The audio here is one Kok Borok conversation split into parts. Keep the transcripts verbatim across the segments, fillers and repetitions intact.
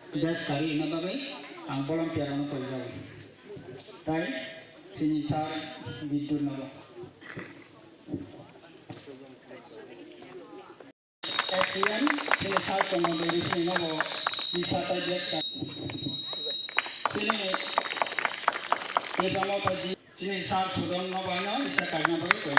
Best kari rwna bagwi ang volunteer rokno koi jago. Tai chini sir Bidyut nogo. F T N chini sir tongo dori phini nogo isa tai best kari. Chini Tipra Motha ji chini sir Sudon nogo ano isa karina bagwi koi.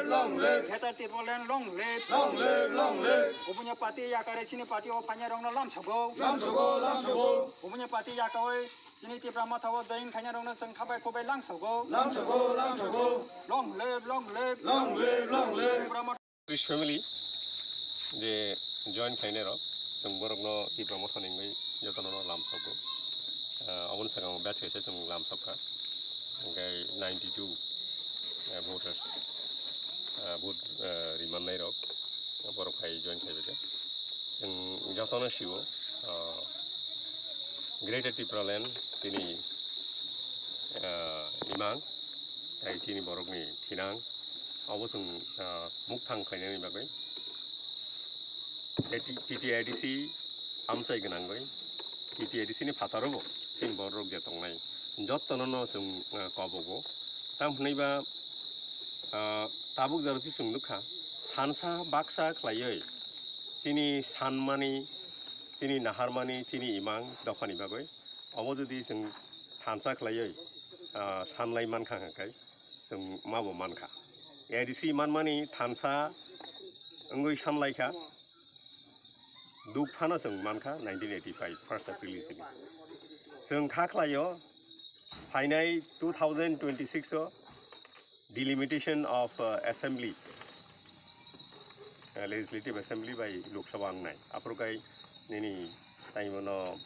Long live. Greater Tipraland long live. Long live, long live. Obonya party yakare chini party o phanya rokno lamsogo. Lamsogo, lamsogo. Obonya party yakawai chini Tipra Motha o join khaina rokno chwng khabai khubai lamsogo. Lamsogo, lamsogo. Long live, long live. Long live, long live. Tipra Motha Trish family je join khainai rok, chwng borokno Tipra Motha ni wngwi jotono lamsogo. Ah, oboni sakang batch kaisa chwng lamsokha. Hingke ninety two, eh, voters, eh, vote, eh, rimannai rok, borok hai join khlaibaikha. Chwng jotono sio, ah, Greater Tipraland chini, ah, imang, tai chini borokni thinang, obo chwng, ah, mukthang khlainani bagwi. T T A D C amchai gwnangwi, T T A D C ni phataro bo chini borok je tongnai, jottono no chwng, ah, kobogo. Tamo hwnwi ba, ah, tabuk jora se chwng nukha, thansa baksa khlaiwi chini sanmani, chini naharmani, chini imang dophani bagwi obo jodi chwng thansa khlaiwi, ah, sanlai mankha hwnkhe chwng mabo mankha. A D C manmani thansa wngwi sanlaikha. Duk phano chwng mankha nineteen eighty-five first April ni simi. Chwng kha khlaio phainai two thousand twenty-six o delimitation of, uh, assembly, uh, legislative assembly bai Lok Sabha wngnai. Aphuru kai nini taimono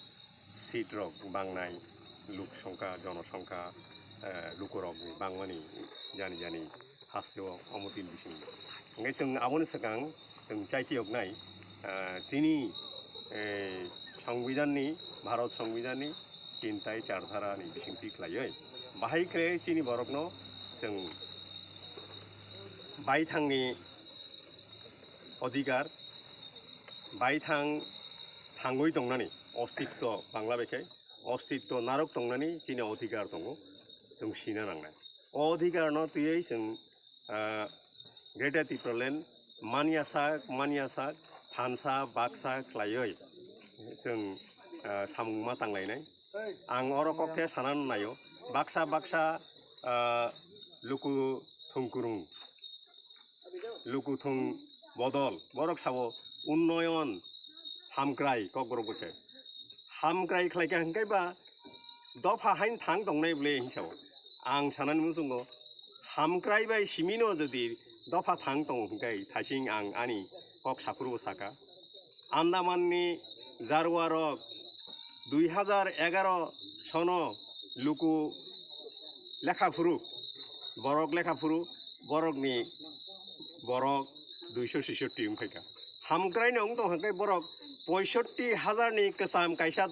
seat rok bangnai, luk songkha, jonosongkha, uh, lukurok bangmani jani jani hasteo omo tin bising. Hingke chwng aboni swkang chwng chaitiyoknai, ah, chini, eh, Songbidanni, Bharat Songbidanni tin tai char dharani bisingtwi khlaiwi bahai khe chini borokno chwng baithangni odhikar, baithang thangwi tongnani ostitto Bangla bai khe ostitto narwk tongnani chini odhikar tongo, chwng sina nangnai. O odhikarno twiwi chwng, ah, Greater Tipraland manya sak, manya sak, thansa, baksa khlaiwi chwng, ah, samung ma tanglainai. Ang oro kok khe sana naio, baksa, baksa, ah, luku thung kurung, luku thung bodol, borok sabo unnoyon hamkrai kokborok bwkhe. Hamkrai khlaikha hwnkhe ba dopha hain thang tongnai bwle hinwi sao. Ang sanani muchungo hamkrai bai simino jodi dopha thang tongo hwnkhe thaising ang ani kok saphuru saka. Andamanni jarwarok dui hajar egaro sono luku lekha phuru, borok lekha phuru, borokni borok duiso seshotti wngphaikha. Hamkraino wng tong hwnkhe borok poisotti hajarni kwcham kaisa